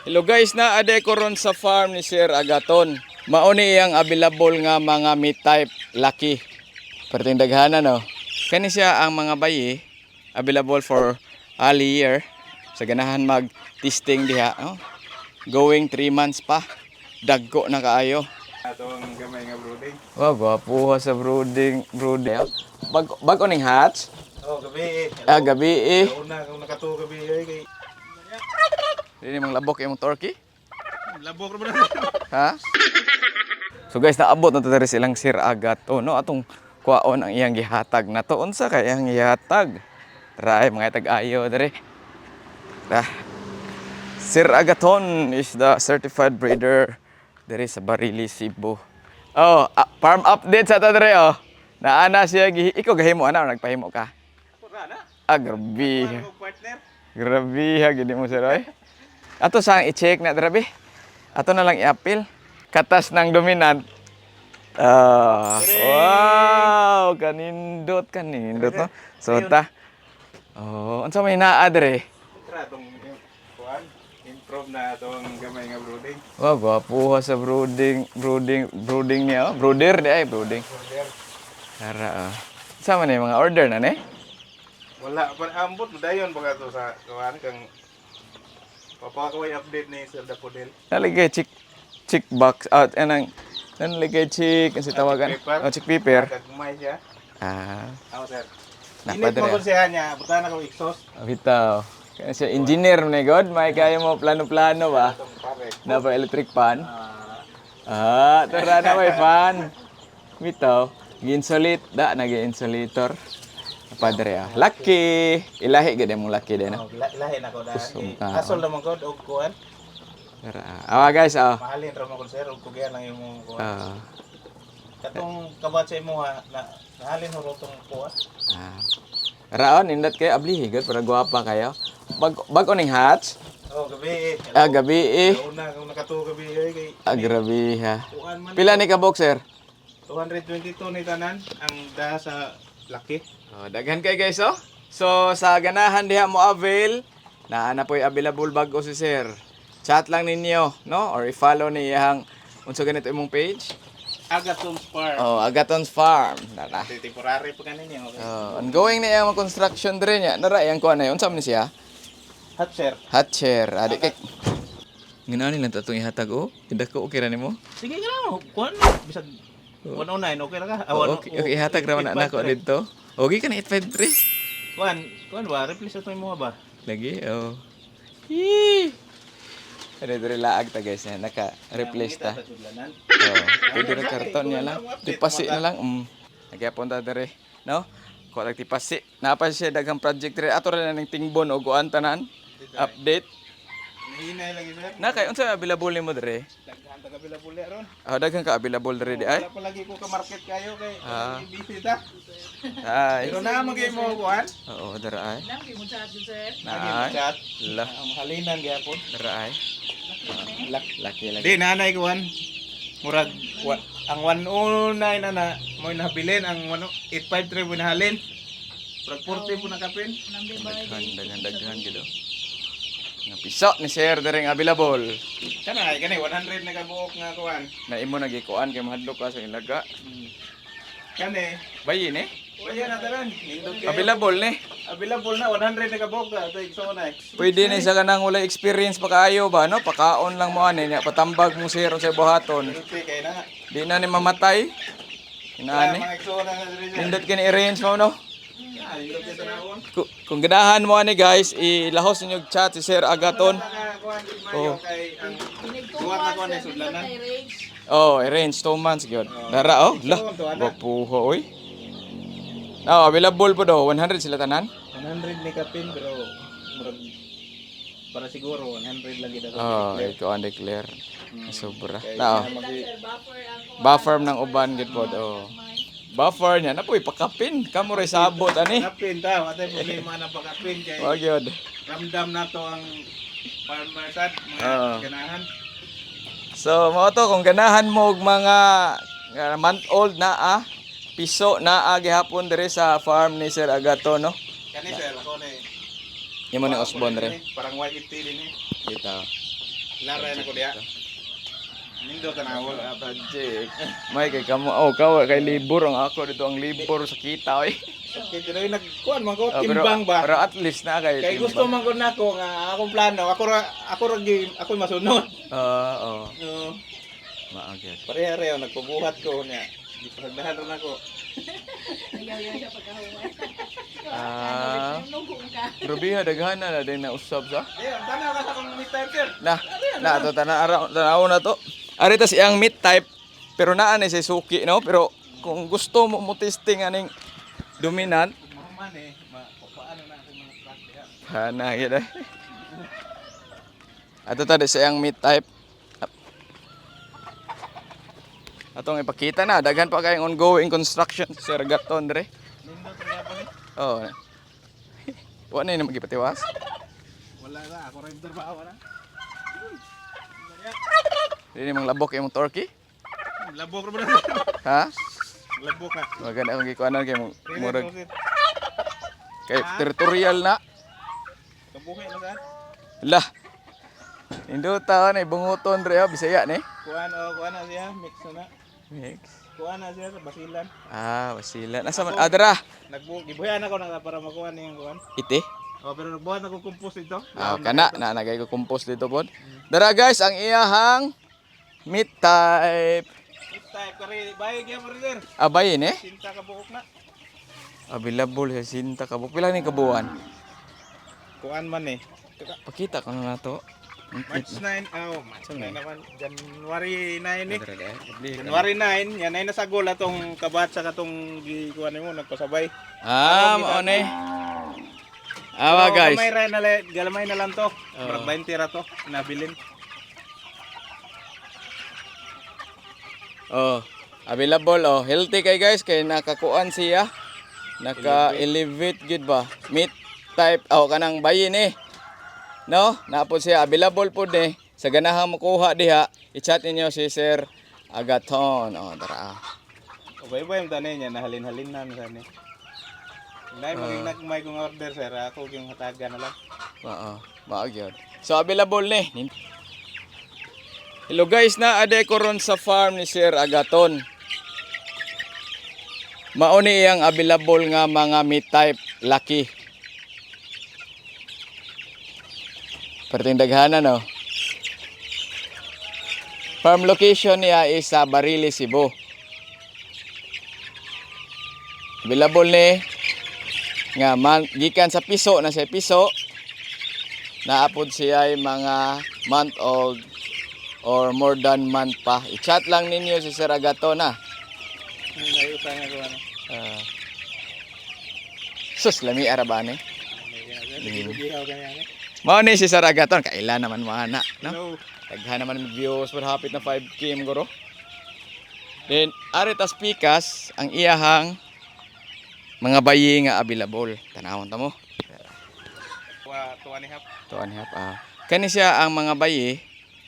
Hello guys, naa diay ko ron sa farm ni Sir Agaton. Mao ni iyang available nga mga meat type lucky. Perting daghana, no. Kani siya ang mga bayi, available for all year. Sa ganahan mag testing diha, no? Going 3 months pa. Dagko na kaayo. Atong gamay nga brooding. Wow, gwapo sa brooding, brooding. Bag-o ning hatch? Oh, gabi eh. Ah, gabi eh. Una kung nakatuo gabi eh kay Dili mang labok imong turkey? Labok ra ba na? Ha? So guys, naabot na to diri silang Sir Agato, no? Atong kuwaon ang iyang gihatag na to. Unsa kay iyang gihatag? Tara ay mga tag-ayo diri. Ah. Sir Agaton is the certified breeder diri sa Barili, Cebu. Oh, farm update sa ta diri oh. Naana siya gi ikaw gahimo ana o nagpahimo ka? Ah, grabe. Partner. Grabe ha gini mo, sir oy. Ato sang i-check na grabe. Ato na lang i-appeal. Katas ng dominant. Ah, wow, kanindot kanindot, no. So ta. Oh, unsa may naa dire? Tara atong kuan improve na atong gamay nga brooding. Wow, gwapo ha sa brooding, brooding, brooding niya. Oh. Brooder di ay brooding. Brooder. Tara oh. Unsa man ni mga order na ni? Wala pa ambot dayon pa to sa kuan kang papakaway update ni Sir Dapodel. Naligay chick chick box out anang naligay chick kasi tawagan. Chick paper. Oh, chick paper. Gagmay siya. Ah. Ako, sir. Napa Init dire, mo kung siya niya, butan ako exhaust. Bitaw. Kaya siya engineer na god, may kaya mo plano-plano ba? Atong pare. Na pa electric fan? Ah, Ah, tara na may fan. Bitaw. Gi-insulate da nagi-insulator. Padre ah. Lucky. Ilahi gid mo lucky din. Oh, lahi na ko da. Kusog ka. Asol naman ko og kuan. Tara. Awa guys, ah. Mahalin ra man ko, sir, og kugian lang imong kuan. Ah. Katong kabat sa imo ha, na nahalin ho tong kuha. Ah. Raon nindot kayo ablihi gud para gwapa kayo. Bag-o ning hatch? Oh, gabi eh. Ah, gabi eh. Una kung nakatuo gabi eh kay Ah, grabe ha. kuan man. Pila ni ka boxer? 222 ni tanan ang daha sa laki. Oh, daghan kay guys oh. So sa ganahan diha mo avail, naa na po'y available bag-o si sir. Chat lang ninyo, no? Or i-follow ni iyang unsa ganito imong page? Agaton's Farm. Oh, Agaton's Farm. Nara. Temporary pa kanin niya. Okay. Oh, ongoing na iyang mga construction diri niya. Nara iyang kuan na yun. Unsa man ni siya? Hot sir. Hot chair. Adi kay Ngano lang tatong ihatag oh. Kidako okay ra nimo? Sige ka na, kuan bisag 109 okay ra ka. Ah, Oh, okay, ihatag ra man na nako didto. Okay ka na 853. Kuan, kuan ba replace ato imo ba? Lagi, oh. Yee! Ano, diri laag ta guys, na naka-replace ta. Oh, pwede ra karton niya lang. Tipasi na lang. Nagyapon ta diri, no? Kuha tag tipasi. Napa siya daghang project diri. Ato ra na ning tingbon og kuan tanan. Update. Hinay lagi, sir. Na kay unsa available nimo diri? Daghan taga available ron. Ah, daghan ka available diri di ay. Wala pa lagi ko ka market kayo kay Ah. busy ta. Ay. Pero na magay mo kuan. Oo, dara ay. Lagi Na mo ay. chat. La, Ang halinan gyapon. dara ay. Laki laki. Di nanay kuan. Murag ang 109 na na mo nabilin ang 853 mo nahalin. Murag 40 po nakapin. Daghan, daghan, daghan gid oh. Nga piso ni sir diri nga available. Kana ay kani 100 na kabuok nga kuan. Na imo nagikuan kay mahadlok ka sa ilaga. Kani Bayi ni? wala na tanan. Nindot kayo. Available ni. Available na 100 na kabuok ka. Ito igsoon na. Pwede ni sa kanang walay experience pa kaayo ba, no? Pakaon lang mo ani niya, patambag mo sir sa buhaton. Nindot kay na. Di na ni mamatay. Inaani. Mga igsoon na diri siya. Nindot kini arrange mo, no? Ah, nindot kay tanawon. Kung ganahan mo ani guys, ilahos ninyo og chat si Sir Agaton. Naka kuan gid mayo kay ang duwat na kuan ay sudlanan. Oh, arrange 2 months gyud. Dara oh, la. Gwapuho oy. Oh, available po do 100 sila tanan. 100 ni kapin pero murag para siguro 100 lang gid ako. Oh, ikaw ang declare. Sobra. Kay Na, oh. Buffer ng uban gid pod oh. Buffer niya na po'y pakapin. Kamo ray sabot ani. Kapin ta, atay problema na pakapin kay Wa gyud. ramdam na to ang farmer sad mga ganahan. So mao to kung ganahan mo og mga month old na ah, piso na ah, gihapon diri sa farm ni Sir Agato, no. Kani sir, ako ni. Imo ni Osborne diri. Parang YFT din eh. Kita. Lara na ko diha. Nindo tanawol. Project. May kay kamo oh kawa kay libor ang ako dito ang libor sa kita oy. Okay, dili nagkuan man ko Ah, pero, timbang ba. Pero at least na kay Kay gusto man ko nako nga akong plano, ako ra ako masunod. Ah, oo. No, Maagyad. pareha-reho nagpabuhat ko niya. Gipasagdahan ra nako. Nagyaw-yaw siya pagkahuman. Ah. Nugong ka. Grabe ha, daghan na na din na usab sa. Eh, ang tanaw ka sa akong meat type, sir. Na, na to tanaw na to. Ari tas iyang meat type pero naa ni si Suki no, pero kung gusto mo mo testing aning dominant, Mahuman eh, ma paano na akong mga truck diha. hana gid eh. Ato ta di sa iyang meat type. Atong ipakita na daghan pa kayong ongoing construction sa Sir Gaton dre. Nindot ra pa ni. Oh. Wa na ni magipatiwas. Wala ra, ako ra yung trabaho na. Dili mong labok imong turkey. Labok ra ba na? Ha? Labok ka. Maganda akong gikuanan kay mong murag Murag. kay territorial na. Kabuhi na sa. Lah. Induta na bunguton dre oh, Bisaya ni. Kuan o kuan na siya, mix na na. Mix. Kuan na siya sa basilan. Ah, wasila. Nasa man adra. Nagbu gibuhian ako na para makuha niyang kuan. Ite. Oh, pero nagbuhat ako compost dito. Ah, kana na nagay ko compost dito pod. Dara guys, ang iyahang meat type. Meat type kare, bayag yan mo rin, sir. Abayin eh. Sinta ka buok na. Available sa sinta kabuk. Pila ni kabuan? Kuan man eh. Pakita ko na nato. March 9, oh, March 9 naman. January 9 eh. Dara dai. January 9, yan ay nasa goal atong kabat sa katong gikuan mo nagpasabay. Ah, mao ni. Awa Pero guys. Gamay ra na gamay na lang to. Murag 20 ra to nabilin. Oh, available oh. Healthy kay guys kay nakakuan siya. Naka-elevate gid ba? Meat type oh kanang bayin eh. No, naapod siya available pod eh. Sa ganahang makuha diha, i-chat ninyo si Sir Agaton. Oh, tara. Ubay-ubay ang tanay niya nahalin-halin na sa ni. Nay maging nagmay kong order sir, ako yung hatagan na lang. Oo, maag yun. So available ni. Hello guys, na ade ko ron sa farm ni Sir Agaton. Mao ni iyang available nga mga meat type laki. Perting daghanan no. Farm location niya is sa Barili, Cebu. Available ni nga man, gikan sa piso na sa piso naapod siya ay mga month old or more than month pa. I-chat lang ninyo si Sir Agaton na. Nay usa nga kuan. Ah. Sus, lami arabane. Gihaw kanya ni. Mao ni si Sir Agaton, kaila naman mo ana, no? Hello. Daghan naman mig views, but hapit na 5K mo guro. Then are tas pikas ang iyahang mga bayi nga available. Tanawon ta mo. Wa tuwa ni hap. Tuan hap ah. Kani siya ang mga bayi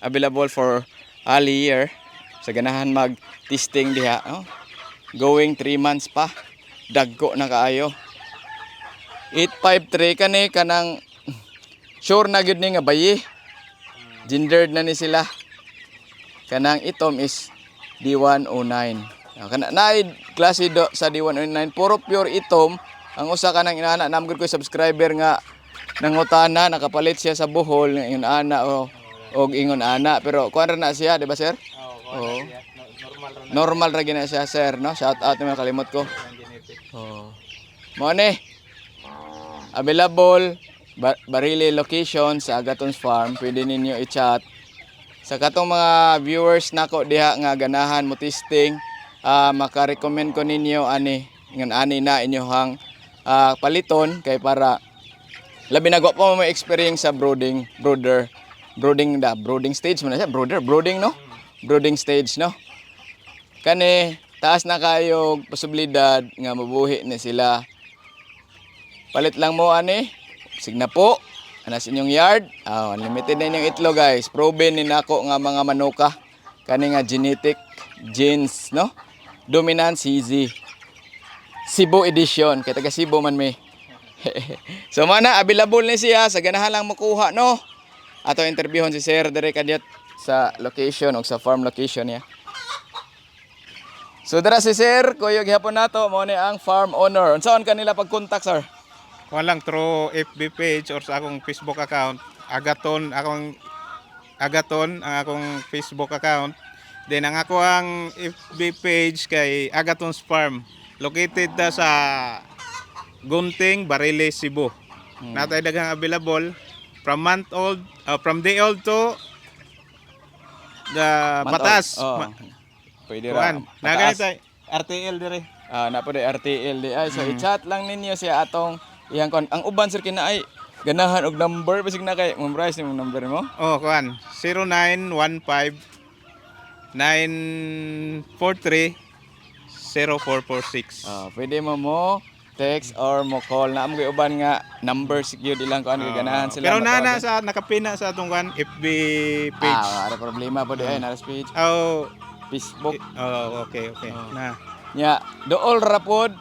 available for all year. Sa ganahan mag testing diha, no? Going 3 months pa. Dagko na kaayo. 853 kani kanang sure na gyud ni nga bayi. Gendered na ni sila. Kanang itom is D109. Ah, kana naay klase do sa D109 puro pure itom. Ang usa kanang inaana nam gud ko subscriber nga nangutana nakapalit siya sa Bohol nga ingon ana o og ingon ana pero kuan ra na siya di ba sir? Oh, kuan Oo. na siya. Normal ra na Normal ra gina siya sir no. Shout out naman kalimot ko. ang genetic. Oh. Mo ni. Available Barili location sa Agaton's Farm. Pwede ninyo i-chat. Sa katong mga viewers nako diha nga ganahan mo testing, maka-recommend ko ninyo ani ngan ani na inyohang paliton kay para labi na pa mo may experience sa brooding, brooder, brooding da, brooding stage man na siya, brooder, brooding no? Brooding stage no? Kani taas na kayo posibilidad nga mabuhi ni sila. Palit lang mo ani, signa po, anas inyong yard. Ah, unlimited na inyong itlog guys. Proven ni nako nga mga manuka. Kani nga genetic genes no? Dominant CZ. Cebu edition kay taga Cebu man mi. So mana available ni siya sa ganahan lang makuha no. Ato interviewon si Sir diri kadiyot sa location o sa farm location niya. So dara si Sir, kuyog gihapon nato mao ni ang farm owner. Unsaon kanila pag-contact, sir? Kuan lang through FB page or sa akong Facebook account. Agaton akong Agaton ang akong Facebook account. Then ang ako ang FB page kay Agaton's Farm. Located ta sa Gunting, Barile, Cebu. Natay daghang available from month old, from day old to the Month patas. old. Oo. Pwede ra. Kuan. Pataas. Naganit RTL dire. Ah, na po RTL di ay. So i-chat lang ninyo siya atong iyang kon. Ang uban, sir, kina ay ganahan og number basig na kay memorize nimo number mo. Oh, kuan. 0915 943 0446. Ah, pwede mo mo text or mo call na amo kay uban nga number gyud ilang kuan kay ganahan sila. Pero nana matawagan. sa nakapina sa atong kuan FB page. Ah, wala problema po di ay nara sa page. Oh, Facebook. oh, okay. Na. Nya, dool ra pod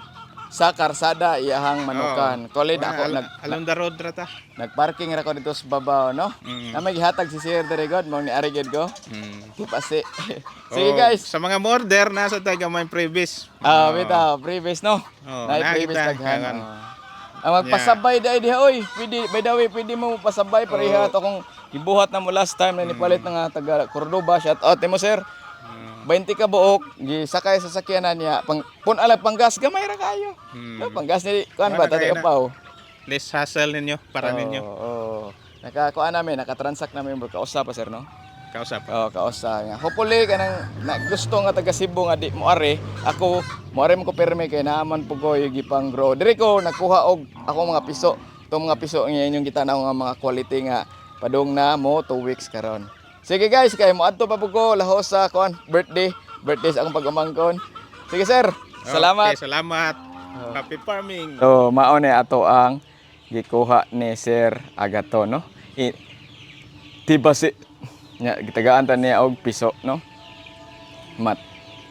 sa karsada iyahang manukan. Kolid Kuan, ako nag along the road ra ta. nagparking ra ko dito sa babaw, no? Na may gihatag si Sir diri god, mao ni ari gid ko. Tipasi. Sige Oh, guys. Sa mga order nasa tayo gamay previous. Ah, bitaw, previous no. Oo, Nay previous nakita. daghan. Kakan. Oo. Ang magpasabay dai diha oy. Pwede, by the way, pwede mo pasabay pareha ato kung gibuhat na mo last time na nipalit na nga taga Cordoba. Shout out nimo, sir. 20 ka buok gisakay sa sakyanan niya pang pun alag panggas gamay ra kayo. No, panggas ni kuan ba Wala tadi kayo na. upaw. Less hassle ninyo para ninyo. Oo. Nakakuan namin, nakatransact namin bro kausa pa, sir, no. Kausap. Oo, kausa nga. Hopefully kanang na, gusto nga taga Cebu nga di mo are, ako mo are mo ko pirmi kay naaman po ko yung gipang grow. Diri ko nakuha og ako mga piso. Itong mga piso nga inyong gitanaw nga mga quality nga padung na mo 2 weeks karon. Sige guys, kay mo adto pa po ko lahos sa kuan birthday, birthday sa akong pag-umangkon. Sige sir, salamat. Okay, salamat. Happy farming. So, mao ni ato ang gikuha ni Sir Agato, no? Tibasi nya gitagaan ta niya og piso, no? Mat.